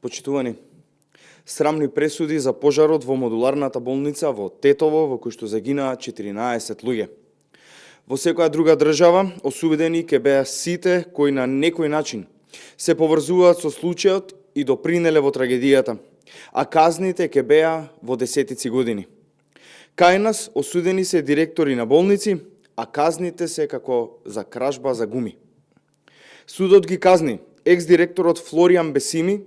Почитувани, срамни пресуди за пожарот во модуларната болница во Тетово, во кој што загинаа 14 луѓе. Во секоја друга држава, осудени ќе беа сите кои на некој начин се поврзуваат со случајот и допринеле во трагедијата, а казните ќе беа во десетици години. Кај нас осудени се директори на болници, а казните се како за кражба за гуми. Судот ги казни екс-директорот Флоријан Бесими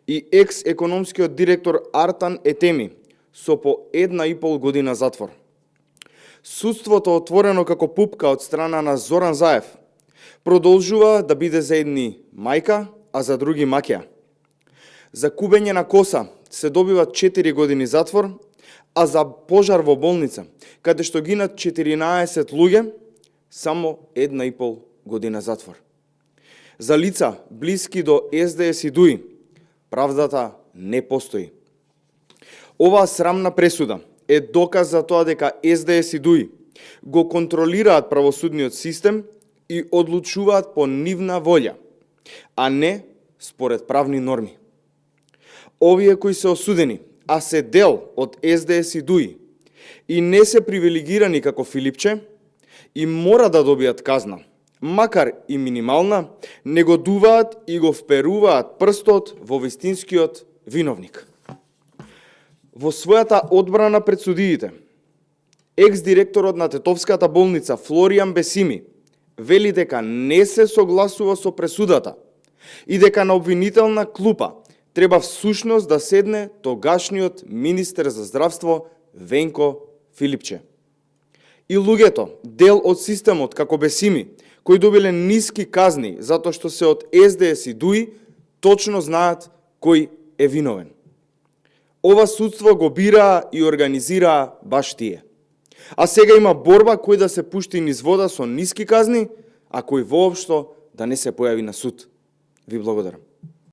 и екс-економскиот директор Артан Етеми со по 1,5 година затвор. Судството, отворено како пупка од страна на Зоран Заев, продолжува да биде за едни мајка, а за други маќеа. За кубење на коса се добива 4 години затвор, а за пожар во болница, каде што гинат 14 луѓе, само 1,5 година затвор. За лица блиски до СДС и ДУИ, правдата не постои. Оваа срамна пресуда е доказ за тоа дека СДС и ДУИ го контролираат правосудниот систем и одлучуваат по нивна волја, а не според правни норми. Овие кои се осудени, а се дел од СДС и ДУИ и не се привилегирани како Филипче, и мора да добијат казна, макар и минимална, негодуваат и го вперуваат прстот во вистинскиот виновник. Во својата одбрана пред судиите, екс-директорот на Тетовската болница Флоријан Бесими вели дека не се согласува со пресудата и дека на обвинителна клупа треба всушност да седне тогашниот министер за здравство Венко Филипче. И луѓето, дел од системот како Бесими, кои добиле ниски казни затоа што се од СДС и ДУИ, точно знаат кој е виновен. Ова судство го бираа и организираа баш тие. А сега има борба кој да се пушти низ вода со ниски казни, а кој воопшто да не се појави на суд. Ви благодарам.